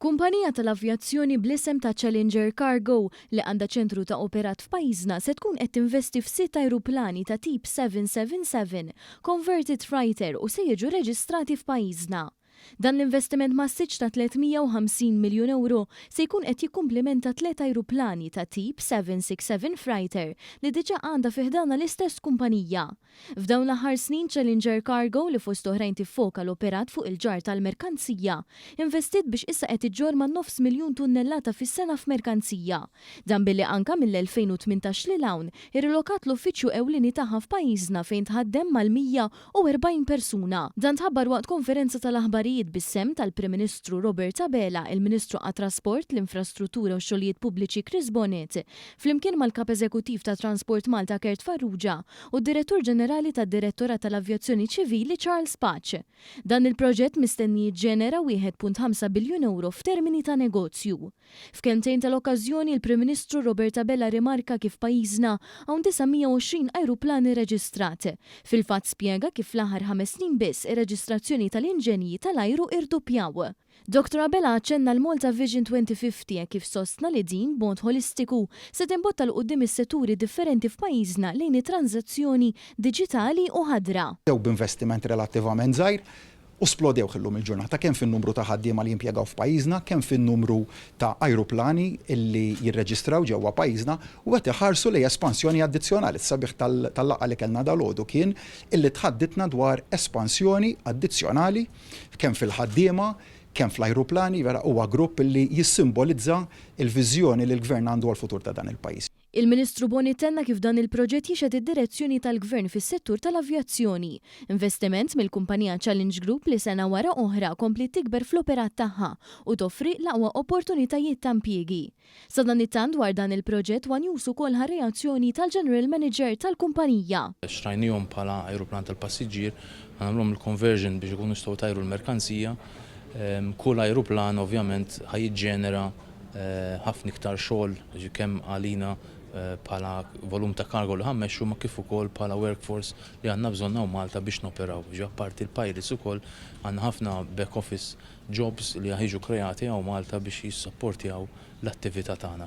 Kumpanija tal-avjazzjoni bl-isem ta' Challenger Cargo li għandha ċentru ta' operat f'pajjiżna se tkun qed tinvesti f'sitt ajruplani ta' tip 777 Converted Freighter u se jiġu reġistrati f'pajjiżna. Dan l-investiment massiċċ ta' 350 miljun ewro se jkun qed jikkumplimenta tliet ajruplani ta' tip 767 Freighter li diġà għandha fi ħdanha l-istess kumpanija. F'dawn l-aħħar snin Challenger Cargo, li fost oħrajn tiffoka l-operat fuq il-ġarr tal-merkanzija, investiet biex issa qed iġġorr man-nofs miljun tunnellata fis-sena f'merkanzija. Dan billi anka mill-2018 lil hawn, irrilokat l-uffiċċju ewlieni tagħha f'pajjiżna fejn tħaddem mal-140 persuna. Dan tħabbar waqt konferenza tal-aħbarijiet bis-sehem tal-Prim Ministru Robert Abela, il-Ministru għat-Trasport, l-Infrastruttura u x-Xogħlijiet Pubbliċi Chris Bonett, flimkien mal-Kap Eżekuttiv ta' Transport Malta Kurt Farrugia u d-Direttur Ġenerali tad-Direttorat tal-Avjazzjoni Ċivili Charles Pace. Dan il-proġett mistenni jiġġenera 1.5 biljun ewro f'termini ta' negozju. F'kelmtejn tal-okkażjoni, il-Prim Ministru Robert Abela rrimarka kif f'pajjiżna hawn 920 ajruplan irreġistrat. Fil-fatt spjega kif fl-aħħar ħames snin biss ir-reġistrazzjoni tal-inġenji tal-ajru irduppjaw. Dottor Abela aċċenna l-Malta Vision 2050 hekk kif sostna li din, b'mod ħolistiku, se timbotta 'l quddiem is-setturi differenti f'pajjiżna lejn it-tranżazzjoni diġitali u ħadra. Bdew b'investiment relattivament żgħir u splodewh illum il-ġurnata kemm fin-numru ta' ħaddiema li jimpjegaw f'pajjiżna, kemm fin-numru ta' ajruplani li jirreġistraw ġewwa pajjiżna u qed iħarsu lejn espansjoni addizzjonali. Is-sabiħ tal-laqgħa li kellna dalgħodu kien illi tħadditna dwar espansjoni addizzjonali kemm fil-ħaddiema, kemm fl-ajruplani, vera huwa grupp li jissimbolizza l-viżjoni li l-Gvern għandu għall-futur ta' dan il-pajjiż. Il-Ministru Boni tenna kif dan il-proġett jixhed id-direzzjoni tal-Gvern fis-settur tal-avjazzjoni. Investiment mill-kumpanija Challenge Group li sena wara oħra kompliet tikber fl-operat tagħha u toffri l-aqwa opportunitajiet ta' impjiegi. Sadanittant dwar dan il-proġett one News ukoll ħa reazzjoni tal-General Manager tal-kumpanija. Xtrajnihom bħala ajruplan tal-passiġġier, ħa nagħmluhom il-conversion biex ikunu jistgħu jtajru l-merkanzija. Kull ajruplan ovvjament ħa jiġġenera ħafna iktar xogħol kemm għalina bħala volum ta' cargo li ħa mmexxu ma kif ukoll bħala workforce li għandna bżonn hawn Malta biex noperaw. Jiġifieri apparti l-pilots ukoll għandna ħafna back office jobs li jiġu kreati hawn Malta biex jissapportjaw l-attività tagħna.